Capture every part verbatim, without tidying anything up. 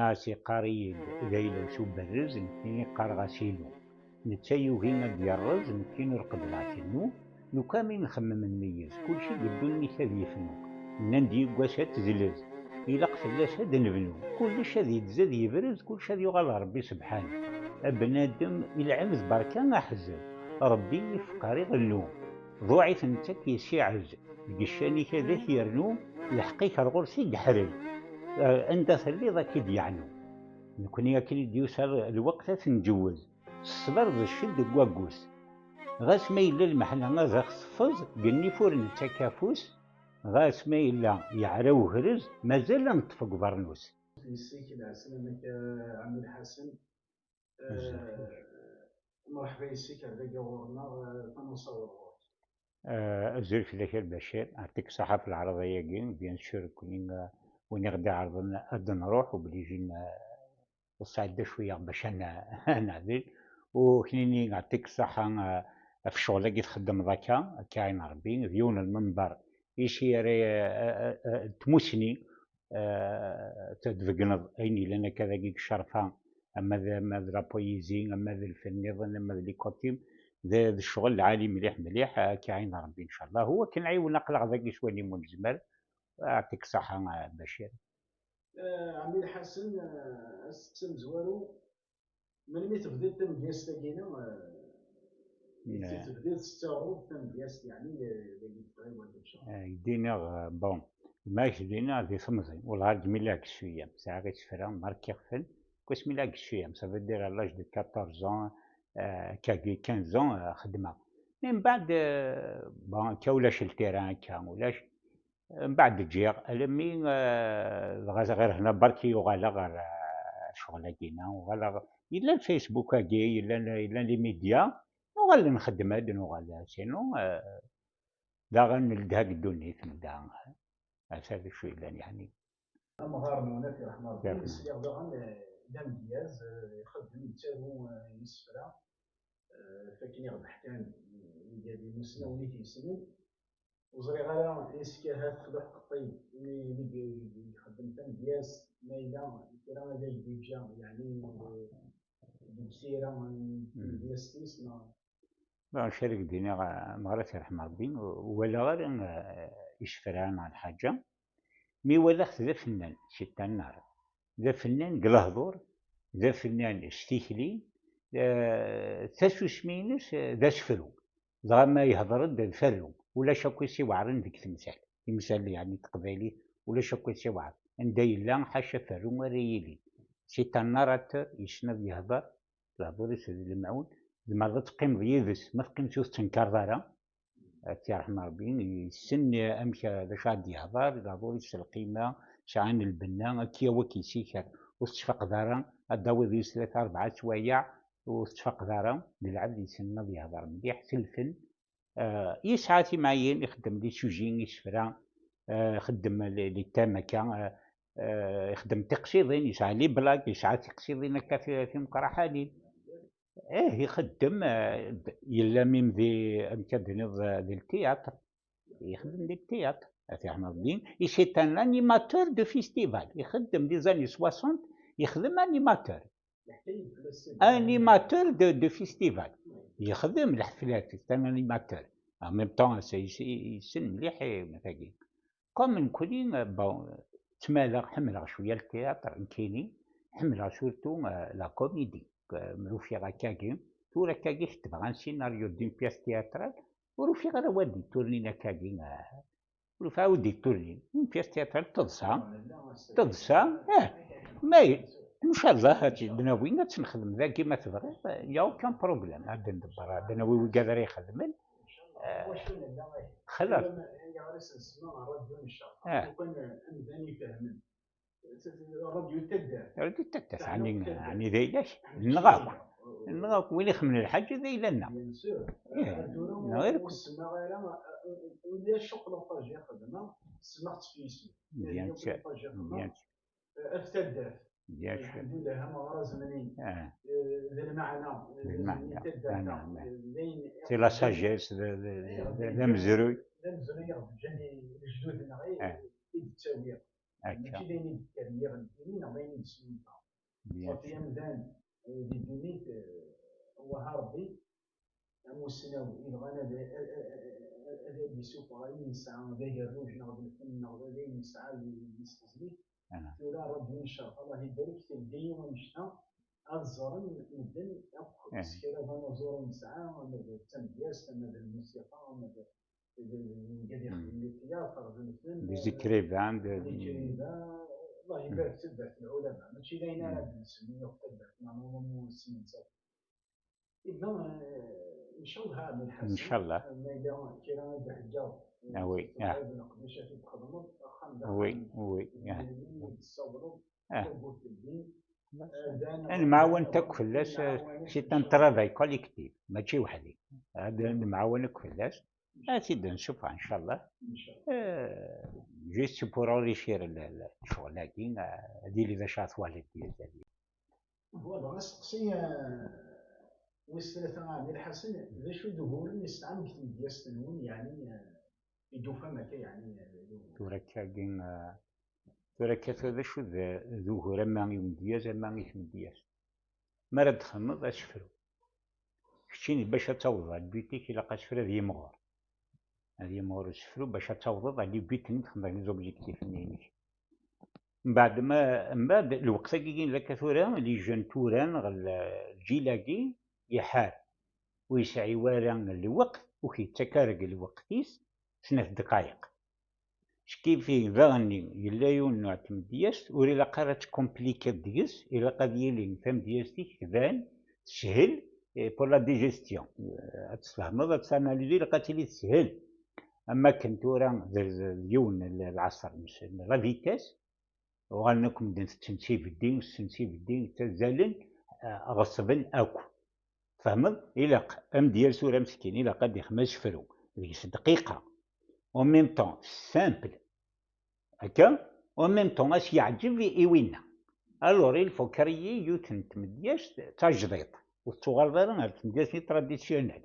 As iqqar-iyi-d d ayla-w s uberrez, nekkini qqareɣ-as inu. Netta yugi ad d-yerreẓ, nekkini ur qebbleɣ kennu. Lukan mi nxemmem nmeyyez, kulci deg ddunit ad yefnu. Nnan-d yeggas ad tezlez, ilaq fell-as ad nebnu. Kullec ad yeddez ad yebrez, kulci ad yuɣal ɣer Rebbi sebḥanu. A bnadem, ilɛeb d berka aḥzen, Rebbi ifeqqer iɣellu. Ḍuɛ-it netta k-yessiɛez, deg ccan-ik ad ak-yernu, lḥeqq-ik ar ɣur-s i yeḥrez. Eh, anda telliḍ ad k-id-yeɛnu. Nekni akken i d-yusa lweqt ad t-nǧewwez, s ṣṣber d cced deg waggus. Ɣas ma yella lmeḥna ad aɣ-teffeẓ, deg nnif ur nettak afus, ɣas ma yella yeɛra ugrez, mazal ad neṭṭef deg ubeṛnus. Yes-k lɛeslama-k, a Ɛemmi Lḥasen. Azul fell-ak. Eh, mṛeḥba yes-k ar dagi ɣur-neɣ, eh, ad nṣewwer ɣur-k. Eh, azul fell-ak a Lbacir, ɛṭik ṣṣaḥa ɣef leɛraḍa-agi, bien sûr, nekni, eh, win i ɣ-d-iɛerḍen ad d-nṛuḥ, obligé n-, eh, ur sɛedda cwiya bac ad n-, ad neɛdel. U nekni ɛṭik ṣṣaḥa, eh, ɣef ccɣel-agi txeddmeḍ akka, akka ɛin Ṛebbi, d yiwen n lmember i s ara, eh, eh, eh, d tmussni, eh, ad tbegneḍ ayen yellan akka dagi deg ccerfa, ama d, ama d la poésie, ama d lfen nniḍen, ama d les coutumes, d, d ccɣel lɛali mliḥ, mliḥ, akka ɛin Ṛebbi, ncallah. U akken ɛiwen aql-aɣ dagi s wayen umi nezmer, ɛṭik ṣṣaḥa, eh, Bacir. Eh, Ɛemmi Lḥasen, eh, asteqsi amezwaru, melmi tebdiḍ tamedyazt-agi-ina, eh, i tebdiḍ tettaɣuḍ tamedyazt, yeɛni, eh, dagi deg tɣiwant, in ca Allah? Eh, k-d-iniɣ, eh, bon, ma k-d-iniɣ di temẓi, wellah ar d mi lliɣ deg ssuyam, sɛiɣ isefra, markiɣ-ten, deg wasmi lliɣ deg ssuyam, ça veut dire à l'âge de quatorze ans, eh, akkagi quinze ans, eh, xeddmeɣ. Mais mbeɛd, eh, bon, akka ulac ltira, akka ulac, mbeɛd ǧǧiɣ, alammi, eh, dɣa ɣir hna barki uɣaleɣ ɣer, eh, ccɣel-agi-ina, uɣaleɣ, yella Facebook-agi, yella, yella les médias, nuɣal nxeddem-d, nuɣal, sinon, eh, daɣen neldha deg ddunit, nedda. Ata d acu yellan, yeɛni. Amɣar-nwen, ad t-yerḥem Ṛebbi, sliɣ daɣen, eh, d amedyaz, eh, ixeddem, yettaru, eh, isefra, eh, fakken i ɣ-d-ḥkan, eh, wigad imusnawen i t-yessnen. Ur ẓriɣ ara, est-ce que ahat tluḥqeḍ-t-id imi i d-, i d-, i d-ixeddem tamedyazt, ma yella kra ad ak-d-yeǧǧa, yeɛni, deg usira n tmedyazt-is, neɣ? Bon, acu ara k-d-iniɣ, amɣar ad t-yerḥem Ṛebbi, ur walaɣ ara, eh, isefra neɣ lḥaǧa. Mi walaɣ-t d afennan, c'est un art. D afennan deg lehdur, d afennan s tikli, eh, tasusmi-ines, eh, d asefru. Dɣa ma yehder-d, d ferru. Ulac akk isiweɛren deg temsal. Timsal, yeɛni, n teqbaylit, ulac akk isiweɛren. Anda yella, ḥaca ferru ara yili. C'est un narrateur, yessen ad yehder, lehdur-is d lemɛun. Tzemreḍ ad teqqimeḍ yid-s, ma teqqimeḍ ur tettenkareḍ ara. Ad t-yerḥem Ṛebbi, yessen amek, d acu ara d-yehder, lehdur-is s lqima, sɛan lbenna, ad k-yawi ad k-yessiker. Ur tettfaqeḍ ara, ad d-tawiḍ yis tlata rebɛa sswayeɛ, ur tettfaqeḍ ara, d lɛebd yessnen ad yehder mliḥ, s lfen. Eh, yesɛa timɛayin, ixeddem les sujets, isefra, eh, ixeddem les, les thèmes akka, eh, eh, ixeddem tiqsiḍin, yesɛa les blagues, yesɛa tiqsiḍin akka ti-, timeqraḥanin. Eh, ixeddem, eh, d-, yella même di, amek ad d-tiniḍ, eh, di le théâtre. Ixeddem di le théâtre. Ad t-yerḥem Ṛebbi. Et c'est un animateur de festival. Ixeddem des années soixante, ixeddem animateur. Animateur de, de festival. Yexdem lḥeflat, c'est un animateur. En même temps, c'est, c'est, yessen mliḥ, eh, tagi. Comme nekkni, eh, bon, ttmaleɣ, ḥemmleɣ cwiya le théâtre, nekkini, ḥemmleɣ surtout, eh, la comédie. Eh, mi ufiɣ akkagi, tura akkagi ketbeɣ un scénario d'une pièce théâtrale, ur ufiɣ ara wa d-itturnin akkagi, eh, ur ufiɣ ara wa d-itturnin. Une pièce théâtrale, teḍsa, teḍsa, eh, ma, ncallah, ad tt-id-nawi, ad tt-nexdem dagi ma tebɣiḍ, eh, y a aucun problème, ad d-nḍebber, ad d-nawi wigad ara ixedmen, eh, xlas. Ṛṛadyu n taddart. Ṛṛadyu n taddart, ɛni, ɛni d ayla-k? Nneɣ akk. Nneɣ akk, win ixemmen lḥaǧa d ayla-nneɣ. Ih, neɣ ur semmaɣ ara, ulac akk la page i xedmeɣ, semmaɣ-tt f yisem. Bien sûr, bien sûr. Ɣef taddart. Bien sûr. Lḥemdullah, ameɣra azemni. Ah. Eh, d lmeɛna, eh, d lmeɛna. N taddart, eh, d ayen. C'est la sagesse, d, d, d, d amezruy. D amezruy i ɣ-d-ǧǧan lejdud-nneɣ, i, i d-ttawiɣ. Akka. Mačči d ayen i d-kkren yiɣ nekkini neɣ d ayen i d-snuda. Bien sûr. Amdan, eh, di ddunit, eh, Wah Ṛebbi, amussnaw yebɣan ad, ad, ad, ad, ad yessufeɣ ayen yesɛa d agerruj neɣ d lfen neɣ d ayen yesɛa yesxeznet. Tura Ṛebbi ncallah, Allah ibarek, teldi annect-a ad ẓren medden akk s kra d anaẓur i nesɛa, ama d tamedyazt, ama d lmusiqa, ama d, d, d, d, d, d les écrivains, d, les écrivains, Allah ibarek taddart n lɛulama, mačči d ayen ara d-nsemmi akk taddart n lɛulama ur nessin nettat. Iban, eh, ncallah, ɛemmi Lḥasen. Ncallah. Ma yella kra i d-theggaḍ, ah oui, ah, n leqdic ad t-id-txedmeḍ, axxam d axxam. Oui, oui, ah. Tessawleḍ, ah, tawwurt teldin. Bas. Eh, d ayen nemɛawan akk fell-as, eh, c'est un travail collectif, mačči weḥd-i. Ad nemɛawan akk fell-as, ad t-id-nessufeɣ, ncallah. Ncallah. Eh, juste pour enrichir le, le, ccɣel-agi, eh, ad yili d acu ara twaliḍ di azal. Bɣiɣ asteqsi, eh, wis tlata, a ɛemmi Lḥasen, d acu d uguren i tesɛam deg tmedyazt-nwen, yeɛni, eh, i d-tufam akka, yeɛni, eh, d ugur? Tura akka-agi, eh, tura akka, d acu d, d ugur ama i umedyaz, ama i tmedyazt? Mi ara d-txedmeḍ asefru, keččini bac ad tawḍeḍ ɣer but-ik, ilaq asefru ad yimɣur. Ad yimɣur usefru bac ad tawḍeḍ ɣer le but-nni txedmeḍ, les objectifs-nni-inek. Mbeɛd ma, mbeɛd lweqt-agi n laka tura, les jeunes tura, neɣ l-, lǧil-agi iḥar, ur yesɛi wara lweqt, ur k-yettak ara deg lweqt-is snat ddqayeq. Skif daɣen-nni, yella yiwen n tmedyazt, ur ilaq ara ad tkomplikiḍ deg-s, ilaq ad yili tamedyazt-ik tban, teshel, eh, pour la digestion. Eh, ad tfehmeḍ, ad tanaliziḍ, ilaq ad tili teshel. Am akken tura d, d, d yiwen n l-, lɛeṣer n s-, n la vitesse, uɣalen akk medden tetten s ibeddi, tetten s ibeddi, ttazzalen, eh, ɣeṣben akk. Tfehmeḍ? Ilaq amedya tura meskin, ilaq ad ixdem asefru deg-s dqiqa. En même temps, simple. Akka, en même temps, ad s-yeɛǧeb i, i winna. Alors, il faut créer yiwet n tmedyazt tajdiṭ. Ur tettuɣaleḍ ara ar tmedyazt-nni traditionnel.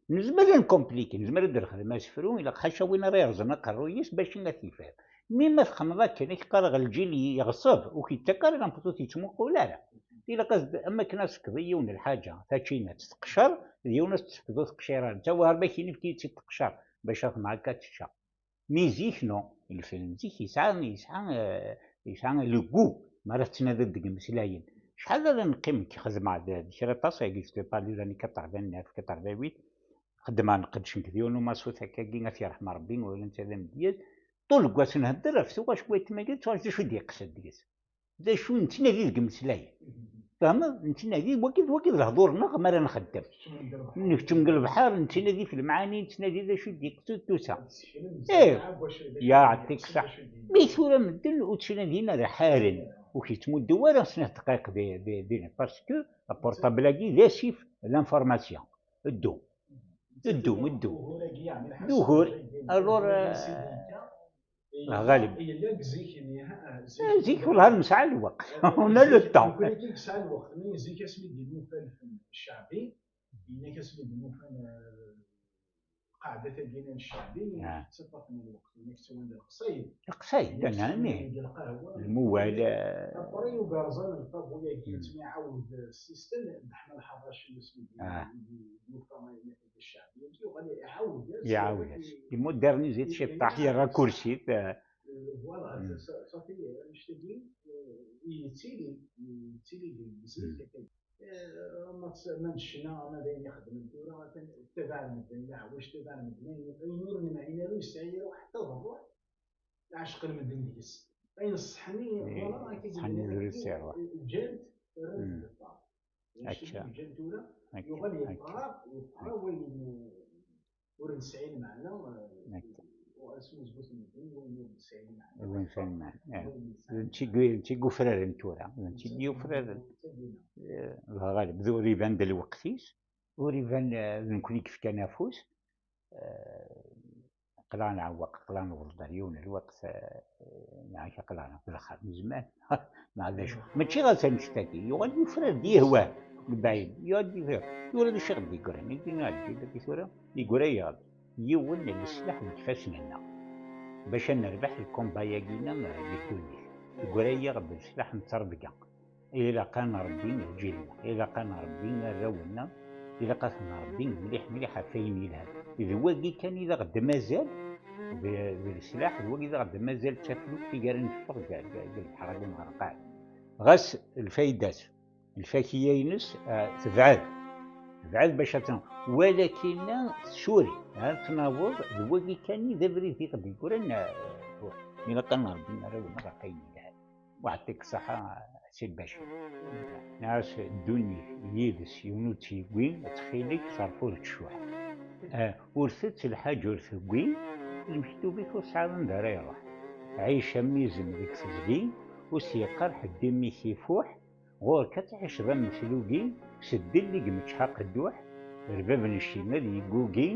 Nezmer ad nkompliki, nezmer ad d-nexdem asefru, ilaq ḥaca win ara yerẓen aqerruy-is bac ad t-yefhem. Mi ma texdmeḍ akken, ad k-qqareɣ lǧil yeɣṣeb, ur k-yettak ara l'importance, ur t-yettmuqul ara. Ilaq ad, am akken ad tefkeḍ i yiwen lḥaǧa, tačinat teqcer, d yiwen ad s-tefkeḍ ur teqcir ara. Netta war ma k-yefk-itt-id teqcer, bac ad temɛa akka tečča. Mi zik, non, lfen zik yesɛa, yesɛa, eh, yesɛa le goût, mi ara tettnadiḍ deg imeslayen. Acḥal ara neqqim nekk xedmeɣ d, d kra aṭas, agi, c'était pas les années quatre-vingt-neuf, quatre-vingt-huit, xeddmeɣ nqeddec nekk d yiwen umaṣut akkagi, ad t-yerḥem Rebbi, wala netta d amedyaz. Ṭul n wass nhedder ɣef tuɣac n waytma-agi, tuɣac d acu i d-yeqqsen deg-s? D acu nettnadi deg imeslayen? Tfehmeḍ? Nettnadi, wagi d, wagi d lehdur-nneɣ mi ara nxeddem. Nekcem deg lebḥer, nettnadi f lemɛani, nettnadi d acu i d-yeqqsen tusa. Ih, yeɛṭik ṣṣeḥ. Mi tura medden ur ttnadin ara ḥaren, ur k-yettmuddu ara snat ddqayeq di, di, di, parce que aportable-agi d asif, l'information. Ddu. Ddu, ddu. D ugur. Alors, eh, ɣalib. Eh, zik, wellah, nesɛa lweqt. On a le temps. Zik asmi d-nufa lfen cceɛbi, yenna-k asmi d-nufa, eh, qeɛdat-agi n cceɛbi, ttaṭṭafen lweqt, yenna-k ttawin d lqṣayed. Lqṣayed, nɛam. Lmuwal, eh, après ugerẓan n ṭabu-agi, yettmiɛawed système d Ḥmed Lḥaḍaci asmi d-nufa ayen cceɛbi, yuɣal iɛawed-as. Iɛawed-as. Yemmudernizi-t ciṭṭaḥ, yerra kursi-t, eh. Voilà, ṣafi, annect-agi, eh, yettili, yettili deg zik akka. Eh, ma tt-, ma d ccna, ma d ayen ixeddmen tura, atan tabaɛ medden, leɛwac tabaɛ medden, ayen, ayen ur nemɛin ara, ur yesɛi ara ḥetta d ṛṛuḥ, ɛecqen medden deg-s. Ayen ṣṣeḥen i, voilà, akka i d-nniɣ, ǧǧan-t, rran-t d ṭṭar. Akka. Ǧǧan tura, yuɣal yeṭṭer, yeṭṭer wayen, eh, ur nesɛi lmeɛna, eh, asmuzgut n medden, wayen ur nesɛi lmeɛna. Ur nesɛi lmeɛna. D netta i yu-, d netta i yufraren tura, d netta i yufraren. Eh, lɣalib, d ur iban d lweqt-is, ur iban, eh, d nekkni i yefkan afus. Eh, aql-aɣ nɛewweq, aql-aɣ newweḍ-d ar yiwen n lweqt, eh, nɛac, aql-aɣ newweḍ axxam n zzman. Neɣ d acu? Mačči ɣas annect-agi, yuɣal yufrar-d, yehwa-d, lebɛid, yuɣal yufrar. Tura d acu i ɣ-d-yeggran? I d-nɛeddi dagi tura, yeggra-yaɣ-d yiwen n leslaḥ deg ifassen-nneɣ. Bac ad nerbeḥ lkumba-agi-nneɣ di ddunit, teggra-yaɣ-d leslaḥ n ttrebga. Ilaq ad nṛebbi lǧil-nneɣ, ilaq ad nṛebbi arraw-nneɣ, ilaq ad ten-nṛebbi mliḥ mliḥ ɣef wayen yelhan. D wagi kan i d aɣ-d-mazal d, d leslaḥ, d wagi i d aɣ-d-mazal d taflukt i gar neffeɣ deg, deg, deg lḥerb n Ɣerqan. Ɣas lfayda-s, lfakiya-ines, ah, tebɛed. Tebɛed bac ad ten-, walakin tsuri, ah, tnaweḍ, d wagi kan i d abrid i ɣ-d-yeggran, ah, ilaq ad nṛebbi arraw-nneɣ ɣef wayen yelhan. Waɛṭik ṣṣaḥa, a Si Lbacir. Nɛas ddunit yid-s yiwen ur tt-yewwi, ttxil-k ṣerf ur ttcuḥ. Ah, ur tett lḥaǧa ur tewwi, lmektub-ik ur tesɛiḍ anda ara iruḥ. Ɛic am izem deg teẓgi, ur s-yeqqar ḥedd imi-k ifuḥ, ɣur-k ad tɛiceḍ am tlugi, s ddel i yemeččḥ aqedduḥ, ar bab n cci ad yeggugi,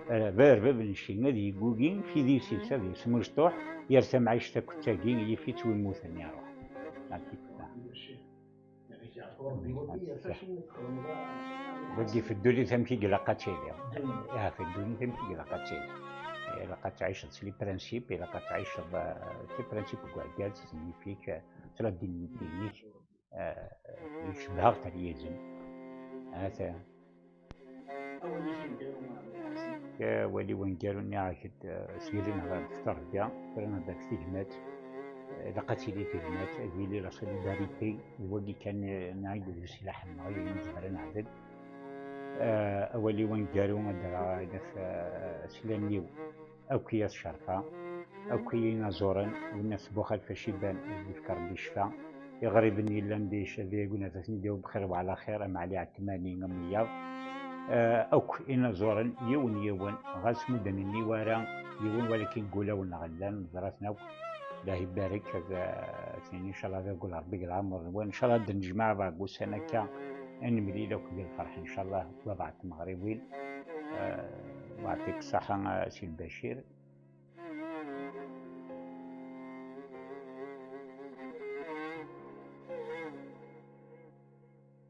ar bab n cci ad yeggugi, fidis-is ad yesmejṭuḥ, yir tamɛict akk d tagi, yif-itt wi mmuten iruḥ. Wagi f ddunit amek i ilaq ad tiliḍ. Ah, f ddunit amek i ilaq ad tiliḍ. Ilaq ad tɛiceḍ s les principes, ilaq ad tɛiceḍ, eh, s les principes n uɛeggaz, s yif-ik, eh, s la dignité-ik, eh, yecbeḥ-aɣ-d ar yizem. Ata. Awal-ik aneggaru, a Mari Ḥsen? Awal-iw aneggaru, nniɣ-ak-d, eh, s yiri neɣ d teṛbya, tura neɣ d tigmat, eh, ilaq ad tili tegmat, ad yili la solidarité, d wagi kan, eh, nɛid d usilaḥ-nneɣ, ayen nezmer ad neɛdel. Eh, awal-iw aneggaru, ad d-rreɣ ayen af, eh, slan-iw akk i At Cerfa, akk i yinaẓuren, win at Buxalfa Ciban, ad yefk Ṛebbi ccfa. Iɣriben yellan di Cabiya Guna, ad ten-id-yawi bxir wa ɛla xir, am Ɛli Ɛetmani, am wiyaḍ. Eh, akk inaẓuren, yiwen yiwen, ɣas mudden-nni wara, yiwen walakin deg wulawen-nneɣ llan, neẓra-ten akk. Allah ibarek, ad, eh, ad tinin, ncallah, ad yagul Ṛebbi deg leɛmer-nwen. Ncallah ad d-nejmeɛ ɣer wussan akka, ad nemlil akk di lferḥ, ncallah, wa baɛd tmeɣriwin. Eh, waɛṭik ṣṣaḥa, a Si Lbacir.